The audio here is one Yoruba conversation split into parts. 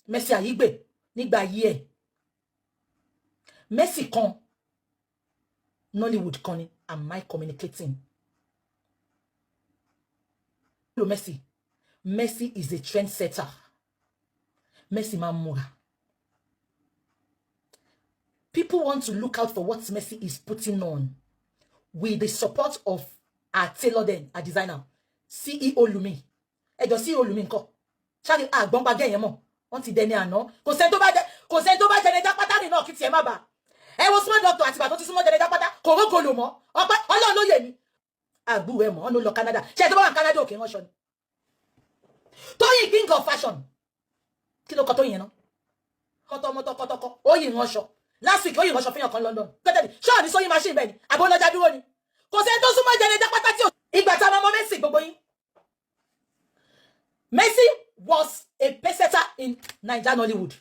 Mercy Aigbe nígbà ayé ẹ̀. Mercy kan Nollywood kan ni. Am I communicating? Hello, Mercy. Mercy is a trendsetter. Mercy máa ń múra. People want to look out for what Mercy is putting on with the support of our tailor then, our designer, CEO Lumi. Ẹjọ́ CEO Lumi ńkọ́? Ṣáàlì àgbọ̀n pa gẹ̀yẹ́ mọ̀. Wọ́n ti dẹni àná. Kò sẹ́ni tó bá jẹ, kò sẹ́ni tó bá jẹ ẹja pátá rìn náà kí tiẹ̀ má bà. Ẹ wo small doctor àtìgbà tó ti súnmọ́ jẹnẹja pátá kò rógo lò mọ́. Ọpẹ́ Ọlọ́run ló yẹ mí. Àgbúrò ẹ̀ mọ̀, ọ́n ló lọ Canada. Ṣé ẹ tó bá wà ní Canada òkè ránṣọ ni? Tóyìn, king of fashion. Kí ló kọ Tóyìn yẹn náà? Kọ́tọ́mọ́tọ́kọ́tọ́kọ́. Ó yìn ránṣọ. Last week ó yìn ránṣọ fún yàn kan London. Kẹ́tẹ́lì ṣọ́ọ̀ ní sewing machine bẹ́ẹ̀ ni. Àbó lọ́jà dúró ni. Kò sẹ́ni tó súnmọ́ jẹnẹja pátá tí ò. Ìgbà tá a máa mọ Mercy gbogbo yín. Mercy was a pacesetter in Naija Nollywood.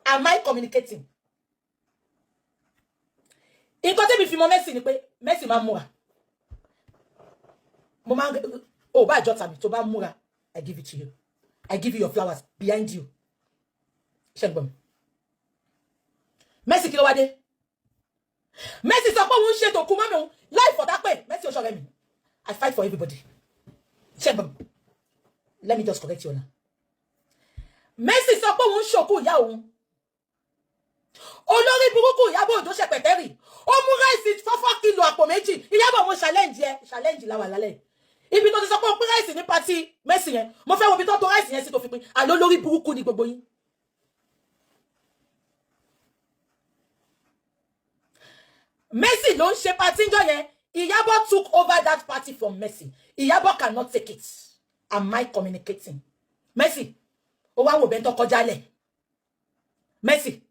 Am I communicating? Nǹkan tẹ́mi fi mọ Mercy ni pé Mercy máa ń múra. Mo máa ń ò bá àjọta mi tó bá múra, I give it to you. I give you your flowers behind you. Ṣé ń gbọ́ mi? Mercy, kí ló wá dé? Mercy sọ pé òun ń ṣètò kú mọ́mi òun láì fọ̀tá pé Mercy ò ṣọ̀rẹ́ mi. I fight for everybody. Ṣé ń gbọ́ mi? Let me just correct you now. Mercy sọ pé òun ń ṣòkú ìyá òun. Olórí burúkú Ìyábọ̀ Òjó ṣẹpẹtẹ́rì. Ó mú rice 4 kilo àpò 2. Ìyábọ̀, mo challenge ẹ, challenge la wà lálẹ́. Ibi tó ti sọ pé ó pín rice ní party Mercy yẹn. Mo fẹ́ wo ibi tó tó rice yẹn sí tó fi pín. Àlọ́ lórí burúkú ni gbogbo yín. Mercy ló ń ṣe party ńjọ́ yẹn. Ìyábọ̀ took over that party from Mercy. Ìyábọ̀ cannot take it. Am I communicating? Mercy, ó wá wò bẹ́ẹ̀ tó kọjá lẹ̀. Mercy.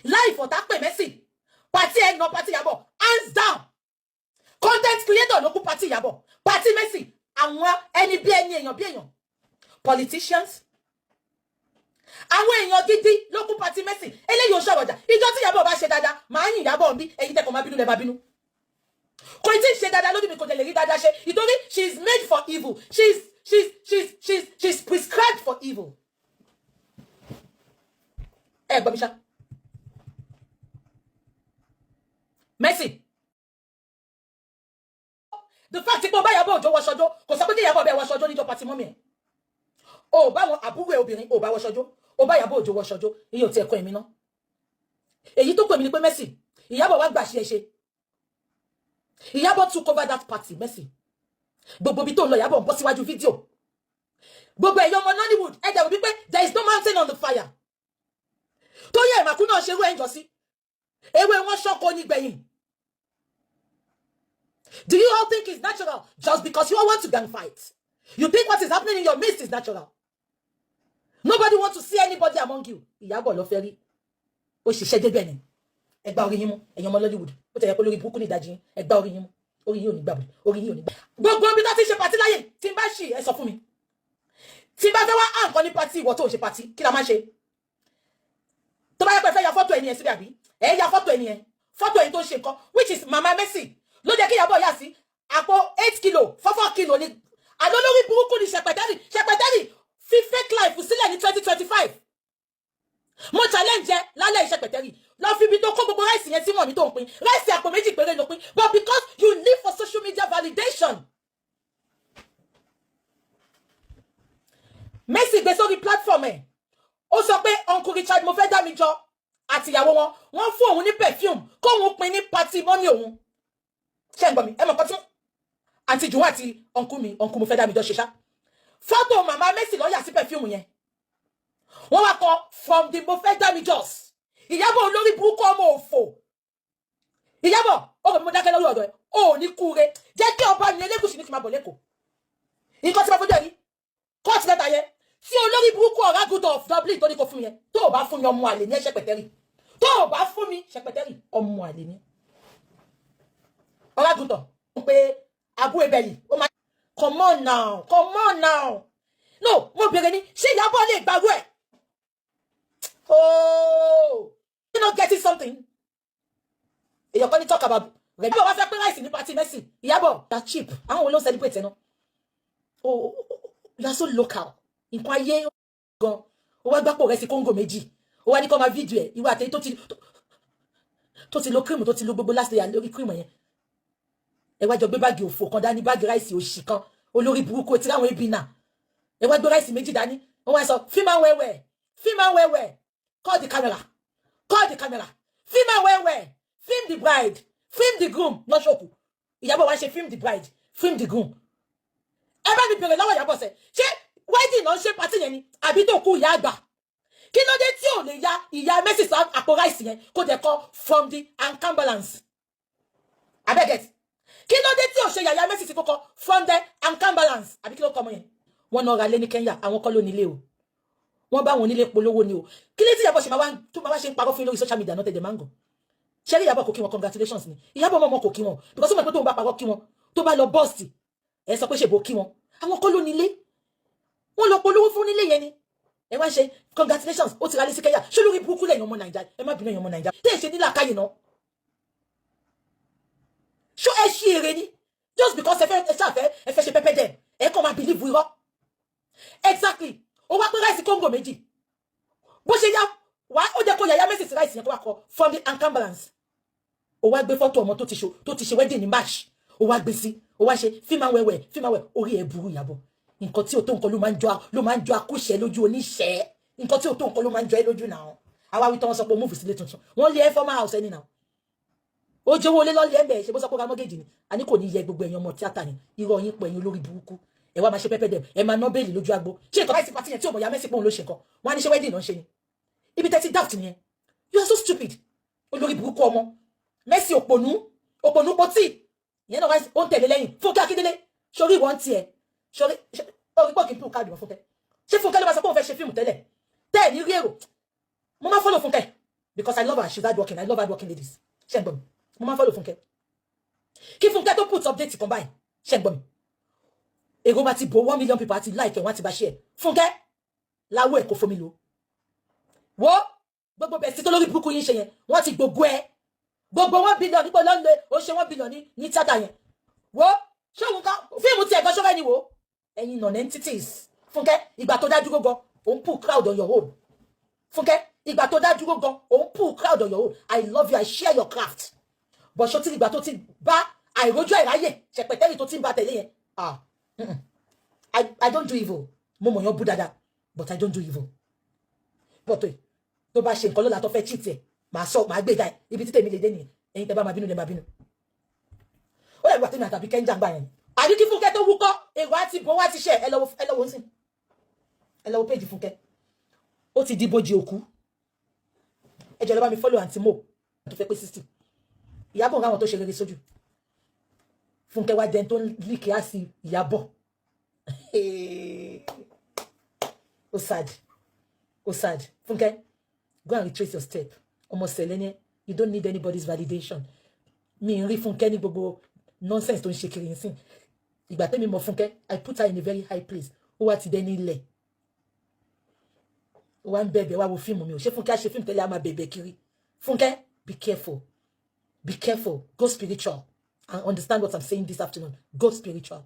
Láì fọ̀tá pè Mercy. Party ẹ̀ nà party Ìyábọ̀. Hands down. Content creator ló kú party Ìyábọ̀. Party Mercy. Àwọn ẹni bí ẹni, èèyàn bí èèyàn. Politicians. Àwọn èèyàn gidi ló kú party Mercy. Eléyìí ò sọ̀rọ̀ ọjà. Ìjọ tí Ìyábọ̀ bá ṣe dáadáa, màá yìn Ìyábọ̀ ń bí. Ẹ̀yin tẹ́kọ̀ọ́ máa bínú lẹ́ máa bínú. Kò tí ì ṣe dáadáa lójú mi, kò tẹ̀lé rí dáadáa ṣe. Ìtorí she is made for evil. She is prescribed for evil. Ẹ gbọ́ mi ṣá. Mercy. The fact pé o bá Ìyábọ̀ Òjó wọṣọjó kò sọ pé kí Ìyábọ̀ bẹ́ẹ̀ wọṣọjó níjọ party mummy ẹ̀. O bá wọn àbúrò ẹ̀ obìnrin, o bá wọṣọjó, o bá Ìyábọ̀ Òjó wọṣọjó, iye ò tiẹ̀ kọ́ èmi ná. Èyí tó pè mí ni pé Mercy, Ìyábọ̀ wá gbà ṣe é ṣe. Ìyábọ̀ took over that party, Mercy. Gbogbo ibi tó ń lọ, Ìyábọ̀ ń bọ́ síwájú fídíò. Gbogbo ẹ̀yọ́ ọmọ Nollywood, ẹ dẹ̀ wò wípé there is no mountain on the fire. Tóyìn Àìmàkú náà ṣerú ẹ̀ ń jọ sí. Ewé wọn ṣọ́kọ ní gbẹ̀yìn. Do you all think it's natural just because you all want to gang fight? You think what is happening in your midst is natural? Nobody wants to see anybody among you. Ìyábọ̀ ló fẹ́ rí. Ó ṣiṣẹ́ débẹ̀ ni. Ẹ gbá orí yín mú. Ẹ̀yin ọmọ Nollywood. Ó tẹ̀yẹ pé lórí burúkú ní ìdajì yín. Ẹ gbá orí yín mú. Orí yín ò ní gbàbọ̀dẹ̀. Orí yín ò ní gbà. Gbogbo ibi tó ti ṣe party láyè tí n bá ṣì, ẹ sọ fún mi. Tí n bá fẹ́ wá à nǹkan ní party, ìwọ tó ń ṣe party, kí la máa ṣe? Tó bá yẹ pé ẹ fẹ́ ya fọ́tò ẹni yẹn síbẹ̀ àbí? Ẹ ya fọ́tò ẹni yẹn. Fọ́tò ẹni tó ń ṣe nǹkan, which is Mama Mercy. Ló jẹ́ kí Ìyábọ̀ yà sí àpò 8 kilo, 4 kilo ni. Àlọ́ lórí burúkú ni Ṣẹpẹtẹ́rì. Ṣẹpẹtẹ́rì fi fake life sílẹ̀ ní 2025. Mo challenge ẹ lálẹ́ Ṣẹpẹtẹ́rì. Lọ fi ibi tó kó gbogbo rice yẹn tí wọ́n mi tó ń pín. Rice àpò 2 péré ló pín. But because you live for social media validation. Mercy gbé sórí platform ẹ̀. Ó sọ pé Uncle Richard mo fẹ́ dá mi jọ àtìyàwó wọn. Wọ́n fún òun ní perfume kóun pín ní party mummy òun. Ṣé ń gbọ́ mi? Ẹ mọ̀ nǹkan tí àǹtí Jùwọ́n àti uncle mi, uncle mo fẹ́ dá mi jọ ṣe ṣá. Fọ́tò màmá Mercy ló yà sí perfume yẹn. Wọ́n wá kọ from the mo fẹ́ dá mi jọ. Ìyábọ̀ olórí burúkú ọmọ òfò. Ìyábọ̀, ó rò bí mo dákẹ́ lórí ọ̀dọ̀ ẹ̀. Ó ní kúre. Jẹ́ kí ọba mi Elégùṣì ní kí n máa bọ̀ lẹ́kọ̀ọ́. Nǹkan tí wọ́n fojú ẹ̀ rí. Kóòtù mẹ́ta yẹn. Tí olórí burúkú ọ̀rágùtọ̀ of Dublin tó ní kó fún mi yẹn. Tó o bá fún mi, ọmọ àlè ní ẹ Ṣẹpẹtẹ́rì. Tó o bá fún mi, Ṣẹpẹtẹ́rì, ọmọ àlè ní. Ọ̀rágùtọ̀ pé Abu Ebeli ó máa come on now, come on now. No, mo bèrè ni, ṣé Ìyábọ̀ lè gbàgbọ́ ẹ̀? Oh, you not getting something? Èèyàn kan ní talk about rẹ̀ bí wọ́n bá fẹ́ pín rice ní party Mercy. Ìyábọ̀, that cheap. Àwọn wo ló ń celebrate ẹ̀ náà? Oh, you are so local. Nǹkan ayé gan. Ó wá gbápò rẹ̀ sí kóńgò 2, ó wá ní kó máa fídíò ẹ̀. Ìwà àtẹ̀yí tó ti lo cream, tó ti lo gbogbo last layer lórí cream yẹn, ẹ wá jọ gbé báàgì òfò kan dání, báàgì rice òṣì kan, olórí burúkú tí ráwọn ebi náà. Ẹ wá gbé rice 2 dání, wọ́n wá sọ fíìmù wẹ́wẹ́, fíìmù wẹ́wẹ́. Call the camera, call the camera, fíìmù wẹ́wẹ́, film the bride, film the groom. Lọ́ṣọ̀kù Ìyábọ̀ wá ṣe film the bride, film the groom. Ẹ bá mi bèrè lọ́wọ́ Ìyábọ̀ sẹ́, ṣé wedding náà ń ṣe party yẹn ni àbí tó kú ìyá àgbà? Kí ló dé tí ò lè ya ìyá Mercy sá àpò rice yẹn, kó dẹ̀ kọ "from the Ankambalax"? Abẹ́gẹ̀t, kí ló dé tí ò ṣe yàyà Mercy sí kókó "from the Ankambalax"? Àbí kí ló kọ́ ọmọ yẹn? Wọ́n náà ra lé ní Kenya, àwọn kọ́ ló nílé o, wọ́n bá wọn onílé polówó ni o. Kí ló tí Ìyábọ̀ ṣe máa wá tó máa wá ṣe ń parọ́ fún yín lórí social media náà tẹ̀jẹ̀ máa ń gàn? Ṣé rí Ìyábọ̀ kò kí wọn congratulations ni. Ìyábọ̀ mọ̀ kò kí wọn because ó mọ̀ pé tóun bá parọ́ kí wọn, tó bá lọ bọ́ọ̀sì, ẹ sọ pé ṣèbò kí wọn. Àwọn kọ́ ló nílé, wọ́n lọ polówó fún nílé yẹn ni. Ẹ wá ṣe congratulations, ó ti ra lé sí Kenya. Ṣé lórí burúkú lẹ́yìn ọmọ Nàìjà? Ẹ má bínú, ẹ̀yin ọmọ Nàìjà tẹ́ ẹ ṣe nílà káyè náà, ṣó ẹ ṣí ere ni? Just because ẹ fẹ́, ẹ ṣàfẹ́, ẹ fẹ́ ṣe pẹ́pẹ́ dẹ̀, ẹ kàn máa believe irọ́. Exactly. Ó wá pé rice kóńgò 2, bó ṣe yá wá, ó jẹ́ kó yàyà Mercy sí rice yẹn, kó wá kọ "from the Ankambalax". Ó wá gbé fọ́tò ọmọ tó ti ṣe wedding ní March, ó wá gbé sí, ó wá ṣe fíìmù wẹ̀wẹ̀, fíìmù wẹ̀. Orí ẹ̀ burú, Ìyábọ̀. Nǹkan tí ò tó nǹkan ló máa ń jọ akúṣẹ̀ lójú oníṣẹ́. Nǹkan tí ò tó nǹkan ló máa ń jọ ẹ́ lójú náà. Àwa wí tán, wọ́n sọ pé ó move sílé tuntun, wọ́n lé ẹ́ former house ẹni náà, ó jẹ́wọ́ olé lọ́lẹ́ ẹ̀ bẹ̀ ṣe bó sọ pé ra mọ́gẹ́jì ni. A ní kò ní yẹ gbogbo ẹ̀yin ọmọ tíátà ni, irọ́ yín pọ̀, ẹ̀yin olórí burúkú. Ẹ wá máa ṣe pẹ́pẹ́ dẹ̀, ẹ máa ná bẹ́ẹ̀lì lójú agbo. Ṣé nǹkan báyìí sí party yẹn tí òmò ya Mercy pé òun ló ṣe nǹkan, wọ́n á ní ṣe wedding náà ṣe ni. Ibi tẹ́tí doubt nìyẹn. You are so stupid, olórí burúkú ọmọ Mercy, òpònú, òpònú pọtì. Ìyẹn náà ó ń tẹ̀lé lẹ́yìn Fúnkẹ́ Akíndélé. Sórí ìwọ̀n tiẹ̀, sórí orí pọ̀ kí n pín káàdì wọn. Fúnkẹ́, ṣé Fúnkẹ́ ló máa sọ pé òun fẹ́ ṣe fíìmù tẹ́lẹ̀ tẹ́ ẹ̀ ní rí èrò? Mo máa follow Fúnkẹ́ because I love her, she's hard working. I love hard working ladies. Ṣé ń gbọ́ mi? Mo máa follow Fúnkẹ́. Kí Fúnkẹ́ tó put update kan báyìí, ṣé ń gbọ́ mi, èrò bá ti bo 1 million people àti like ẹ̀, wọ́n ti bá share. Fúnkẹ́ láwọ̀ ẹ̀ kò fomi lò wo gbogbo bẹ̀ sí tó lórí burúkú yín ṣe yẹn. Wọ́n ti gbogbo ẹ gbogbo 1 billion nípò lọ́nlẹ̀, ó ṣe 1 billion ní tíátà yẹn. Wo ṣé òun ká fíìmù tiẹ̀ gan ṣọ́fẹ́ ni wo ẹ̀yin non entities. Fúnkẹ́, ìgbà tó dá dúró gan, òun pull crowd on your own. Fúnkẹ́, ìgbà tó dá dúró gan, òun pull crowd on your own. I love you, I share your craft, but ṣó tí ìgbà tó ti bá àìrójú àìráyè ṣẹpẹtẹ́rì tó ti ń bá tẹ̀lé yẹn? Ah, I don't do evil. Mo mọ̀ yàn bú dáadáa, but I don't do evil. But tó bá ṣe nǹkan lọ́la tó fẹ́ cheat ẹ̀, màá sọ, màá gbé dá ẹ̀. Ibi tí tèmi lè dé nìyẹn. Ẹ̀yin tẹ́ bá máa bínú, lè máa bínú. Ó lè gbà tèmi àtàbí kẹ́ńjà gbà yẹn. Àbí kí Fúnkẹ́ tó wúkọ́, èrò àti bò wá ti ṣe. Ẹ lọ́wọ́, ẹ lọ́wọ́ ń sìn, ẹ lọ́wọ́ péjì Fúnkẹ́, ó ti di bójì òkú. Ẹ jẹ́ lọ bá mi follow àǹtí Mo tó fẹ́ pé 60. Ìyábọ̀ ń ráwọn tó ṣe rere sójú Fúnkẹ́ wá dẹni tó ń líkì á sí Ìyábọ̀. Ó sad, ó sad. Fúnkẹ́, go and retrace your step. Ọmọ sẹ̀lẹ̀ ni, you don't need anybody's validation. Mi ń rí Fúnkẹ́ ní gbogbo nonsense tó ń ṣe kiri nsìn. Ìgbà tẹ́mi mọ̀ Fúnkẹ́, I put her in a very high place. Ó wá ti dẹni ilẹ̀, ó wá ń bẹ̀bẹ̀ wá wo fíìmù mi. Ò ṣe Fúnkẹ́ á ṣe fíìmù tẹ́lẹ̀, á máa bẹ̀bẹ̀ kiri. Fúnkẹ́, be careful, be careful. Go spiritual and understand what I'm saying this afternoon. Go spiritual.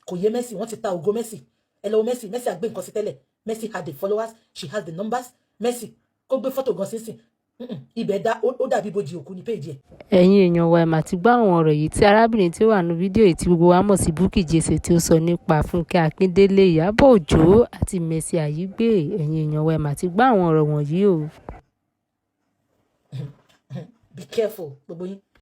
Kò yé Mercy, wọ́n ti ta ògo Mercy. Ẹ lọ́wọ́ Mercy. Mercy àgbé nǹkan sí tẹ́lẹ̀. Mercy had the followers, she has the numbers. Mercy kó gbé fọ́tò gan sínsìn, ibẹ̀ dá, ó dàbí bojì òkú ní péjì ẹ̀. Ẹ̀yin èèyàn wa, ẹ̀ mà ti gbọ́ àwọn ọ̀rọ̀ yìí tí arábìnrin tí ó wà nínú fídíò yìí tí gbogbo wa mọ̀ sí Bukky Jesse tí ó sọ nípa Fúnkẹ́ Akíndélé, Ìyábọ̀ Òjó àti Mercy Aigbe. Ẹ̀yin èèyàn wa, ẹ̀ mà ti gbọ́ àwọn ọ̀rọ̀ wọ̀nyí o. Be careful, gbogbo yín.